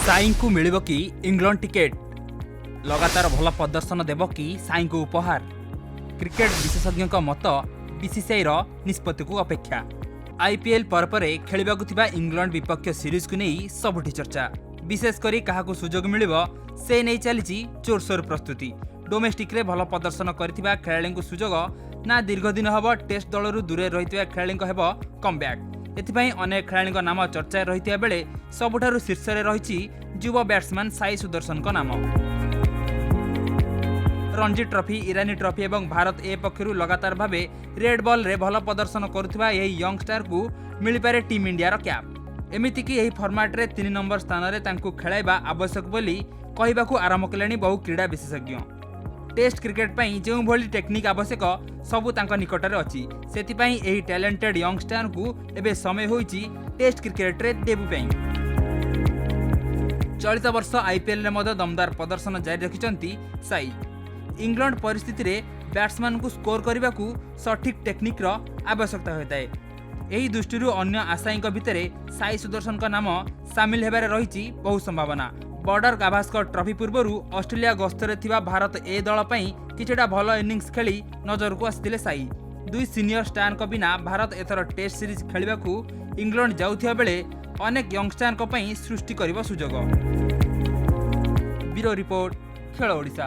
ସାଇଙ୍କୁ ମିଳିବ କି England ticket? ଲଗାତାର ଭଲ ପ୍ରଦର୍ଶନ ଦେବ କି ସାଇଙ୍କୁ ଉପହାର? କ୍ରିକେଟ ବିଶେଷଜ୍ଞଙ୍କ ମତ, ବିସିସିଆଇର ନିଷ୍ପତ୍ତିକୁ ଅପେକ୍ଷା। ଆଇପିଏଲ୍ ପରେ ପରେ ଖେଳିବାକୁ ଥିବା ଇଂଲଣ୍ଡ ବିପକ୍ଷ ସିରିଜକୁ ନେଇ ସବୁଠି ଚର୍ଚ୍ଚା। ବିଶେଷ କରି କାହାକୁ ସୁଯୋଗ ମିଳିବ, ସେ ନେଇ ଚାଲିଛି ଜୋରସୋର ପ୍ରସ୍ତୁତି। ଡୋମେଷ୍ଟିକ୍ରେ ଭଲ ପ୍ରଦର୍ଶନ କରିଥିବା ଖେଳାଳିଙ୍କୁ ସୁଯୋଗ ନା ଦୀର୍ଘଦିନ ହେବ ଟେଷ୍ଟ ଦଳରୁ ଦୂରରେ ରହିଥିବା ଖେଳାଳିଙ୍କ ହେବ କମ୍ବ୍ୟାକ୍, ଏଥିପାଇଁ ଅନେକ ଖେଳାଳିଙ୍କ ନାମ ଚର୍ଚ୍ଚାରେ ରହିଥିବା ବେଳେ ସବୁଠାରୁ ଶୀର୍ଷରେ ରହିଛି ଯୁବ ବ୍ୟାଟ୍ସମ୍ୟାନ୍ ସାଇ ସୁଦର୍ଶନଙ୍କ ନାମ। ରଣଜୀ ଟ୍ରଫି, ଇରାନୀ ଟ୍ରଫି ଏବଂ ଭାରତ ଏ ପକ୍ଷରୁ ଲଗାତାର ଭାବେ ରେଡ୍ ବଲ୍ରେ ଭଲ ପ୍ରଦର୍ଶନ କରୁଥିବା ଏହି ୟଙ୍ଗଷ୍ଟାରକୁ ମିଳିପାରେ ଟିମ୍ ଇଣ୍ଡିଆର କ୍ୟାପ୍। ଏମିତିକି ଏହି ଫର୍ମାଟ୍ରେ 3 ନମ୍ବର ସ୍ଥାନରେ ତାଙ୍କୁ ଖେଳାଇବା ଆବଶ୍ୟକ ବୋଲି କହିବାକୁ ଆରମ୍ଭ କଲେଣି ବହୁ କ୍ରୀଡ଼ା ବିଶେଷଜ୍ଞ। ଟେଷ୍ଟ କ୍ରିକେଟ ପାଇଁ ଯେଉଁଭଳି ଟେକ୍ନିକ୍ ଆବଶ୍ୟକ, ସବୁ ତାଙ୍କ ନିକଟରେ ଅଛି। ସେଥିପାଇଁ ଏହି ଟ୍ୟାଲେଣ୍ଟେଡ୍ ୟଙ୍ଗଷ୍ଟାରଙ୍କୁ ଏବେ ସମୟ ହୋଇଛି ଟେଷ୍ଟ କ୍ରିକେଟରେ ଡେବ୍ୟୁ ପାଇଁ। ଚଳିତ ବର୍ଷ ଆଇପିଏଲ୍ରେ ମଧ୍ୟ ଦମଦାର ପ୍ରଦର୍ଶନ ଜାରି ରଖିଛନ୍ତି ସାଇ। ଇଂଲଣ୍ଡ ପରିସ୍ଥିତିରେ ବ୍ୟାଟ୍ସମ୍ୟାନଙ୍କୁ ସ୍କୋର କରିବାକୁ ସଠିକ୍ ଟେକ୍ନିକ୍ର ଆବଶ୍ୟକତା ହୋଇଥାଏ। ଏହି ଦୃଷ୍ଟିରୁ ଅନ୍ୟ ଆଶାୟୀଙ୍କ ଭିତରେ ସାଇ ସୁଦର୍ଶନଙ୍କ ନାମ ସାମିଲ ହେବାରେ ରହିଛି ବହୁ ସମ୍ଭାବନା। ବର୍ଡର ଗାଭାସ୍କର ଟ୍ରଫି ପୂର୍ବରୁ ଅଷ୍ଟ୍ରେଲିଆ ଗସ୍ତରେ ଥିବା ଭାରତ ଏ ଦଳ ପାଇଁ କିଛିଟା ଭଲ ଇନିଂସ ଖେଳି ନଜରକୁ ଆସିଥିଲେ ସାଇ। ଦୁଇ ସିନିୟର ଷ୍ଟାରଙ୍କ ବିନା ଭାରତ ଏଥର ଟେଷ୍ଟ ସିରିଜ୍ ଖେଳିବାକୁ ଇଂଲଣ୍ଡ ଯାଉଥିବା ବେଳେ ଅନେକ ୟଙ୍ଗଷ୍ଟାରଙ୍କ ପାଇଁ ସୃଷ୍ଟି କରିବ ସୁଯୋଗ। ବ୍ୟୁରୋ ରିପୋର୍ଟ, ଖେଳ ଓଡ଼ିଶା।